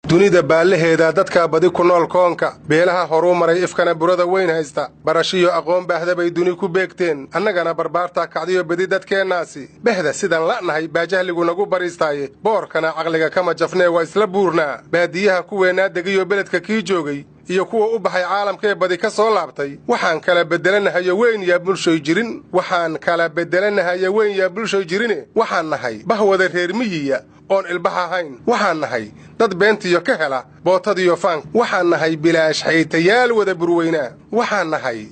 Dunida baallaheeda dadkaa badi ku nool koonka, beelaha horuu maray ifkana burada weyn haysta, barashiyo aqoon baahda bay duni ku beegteen. Annagana barbaartaa kacdiyo bedi dadkeennaasi behda sidaan la'nahay baa jahligu nagu bariistaaye. Boorkana caqliga kama jafnee waa isla buurnaa. Baadiyaha kuweennaa degiyo beledka kii joogay iyo kuwa u baxay caalamkee badi ka soo laabtay, waxaan kala beddelanahayo weyn yaa bulshoy jirin, waxaan kala beddelanahayo weyn yaa bulshoy jirine. Waxaan nahay bahwada reer miyiya oon ilbax ahayn. Waxaan nahay dad beentiyo ka hela bootadiyo faank. Waxaan nahay bilaash xaytayaal wada burweynaa. Waxaan nahay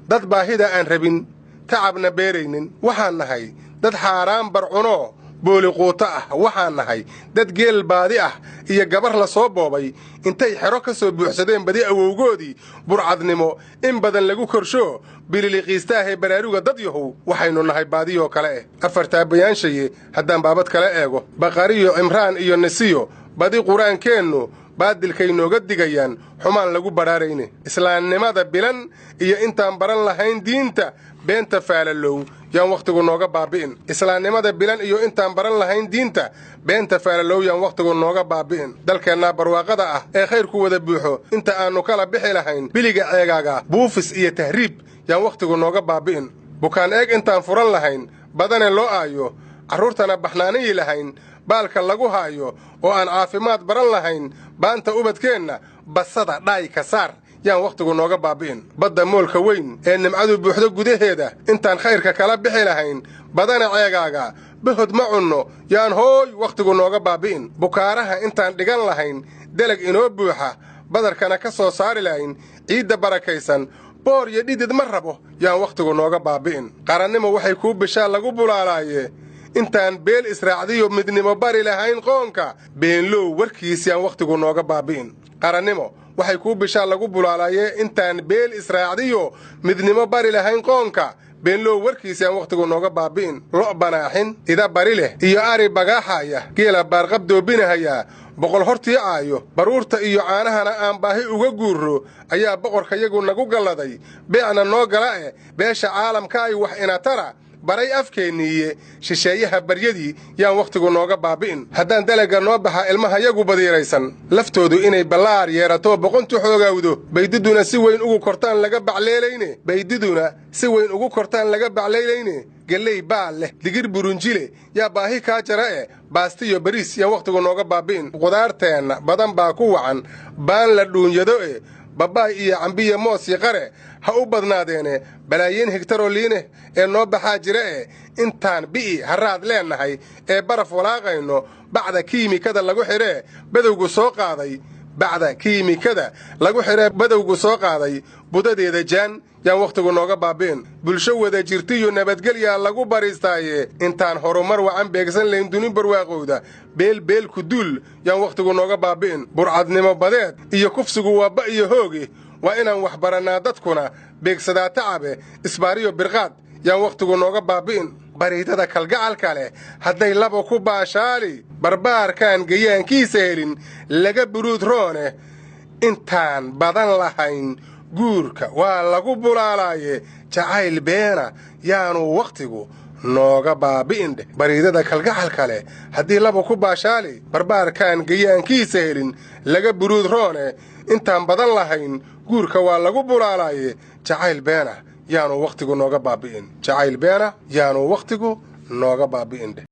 dad baahida aan rabin, tacabna beeraynin. Waxaan nahay dad xaaraan barcunoo booliquuto ah. Waxaan nahay dad geel baadi ah iyo gabar la soo boobay intay xero ka soo buuxsadeen badi awowgoodii burcadnimo in badan lagu korshoo bililiqiistaahee baraaruga. Dad yahow, waxaynu nahay baadiyoo kale eh. Afartaa bayaanshaye haddaan baabad kala eego, Baqariyo Cimraan iyo Nisiyo badi Qur-aankeennu baadilkay nooga digayaan, xumaan lagu badhaarayne. Islaamnimada bilan iyo intaan baran lahayn diinta, beenta faalalow yaan wakhtigu nooga baabi'in. Islaamnimada bilan iyo intaan baran lahayn diinta, beenta faalalow yaan wakhtigu nooga baabi'in. Dalkeennaa barwaaqada ah ee khayrku wada buuxo, inta aannu kala bixi lahayn biliga ceegaaga, buufis iyo tahriib yaan wakhtigu nooga baabi'in. Bukaan eeg intaan furan lahayn badane loo aayo, carruurtana baxnaaniyi lahayn baalka lagu haayo, oo aan caafimaad baran lahayn baanta ubadkeenna, basada dhaay ka saar yaan wakhtigu nooga baabi'in. Badda moolka weyn ee nimcadu buuxdo gudaheeda intaan khayrka kala bixi lahayn badana ceegaaga, bahod ma cunno yaan hooy wakhtigu nooga baabi'in. Bukaaraha intaan dhigan lahayn delag inoo buuxa, badarkana ka soo saari lahayn ciidda barakaysan, boor iyo dhidid ma rabo yaan wakhtigu nooga baabi'in. Qarannimo waxay kuu bishaa lagu bulaalaaye, intaan beel israacdiyo midnimo bari lahayn qoonka, beenlow warkiis yaan wakhtigu nooga baabi'in. Qarannimo waxay kuu bishaa lagu bulaalaaye, intaan beel israacdiyo midnimo bari lahayn qoonka, beenlow warkiis yaan wakhtigu nooga baabi'in. Lo' banaaxin ida bari leh iyo ari bagaaxaya, geela baarqab doobinahayaa boqol hortii caayo, baruurta iyo caanahana aan baahi uga guurro ayaa boqorkayagu nagu galladay, beecna noo gala eh. Beesha caalamka ay wax inatara baray afkeenniiye, shisheeyaha baryadii yaan wakhtigu nooga baabi'in. Haddaan dalaga noo baxa ilmahayagu badiiraysan, laftoodu inay ballaar yeerato boqontu xoogawdo, baydiduna si weyn ugu kortaan laga bacleelayne, baydiduna si weyn ugu kortaan laga baclaylayne. Gelley baal leh, digir burunjile yaa baahi kaa jara e, baastiyo bariis yaan wakhtigu nooga baabi'in. Qudaarteenna badan baa ku wacan baan la dhuunyado e, babaay iyo cambiya moos iyo qare ha u badnaadeene. Balaayiin higtaroo liineh ee noo baxaa jira e, intaan bi'i harraad leennahay ee baraf walaaqayno, bacda kiimikada lagu xidhee badowgu soo qaaday, bacda kiimikada lagu xidhee badowgu soo qaaday budadeeda jaan yaan wakhtigu nooga baabi'in. Bulsho wada jirtiyo nabadgelyaa lagu bariistaaye, intaan horumar wacan beegsan layn duni barwaaqowda, beelbeelku duul yaan wakhtigu nooga baabi'in. Burcadnimo badeed iyo kufsigu waa ba iyo hooge, waa inaan wax barannaa dadkuna beegsadaa tacabe, isbaariyo birqaad yaan wakhtigu nooga baabi'in. Bariidada kalgacalka leh hadday laba ku baashaali, barbaarkaan gayaankiisa helin laga buruud roone. Intaan badan lahayn guurka waa lagu bulaalaaye, jacayl beena yaanu wakhtigu nooga baabi'in dheh. Bariidada kalgacalka leh haddii laba ku baashaali, barbaarkaan gayaankiisa helin laga buruud roone. Intaan badan lahayn guurka waa lagu bulaalaaye, jacayl beena yaanu wakhtigu nooga baabi'in. Jacayl beena yaanu wakhtigu nooga baabi'in dheh.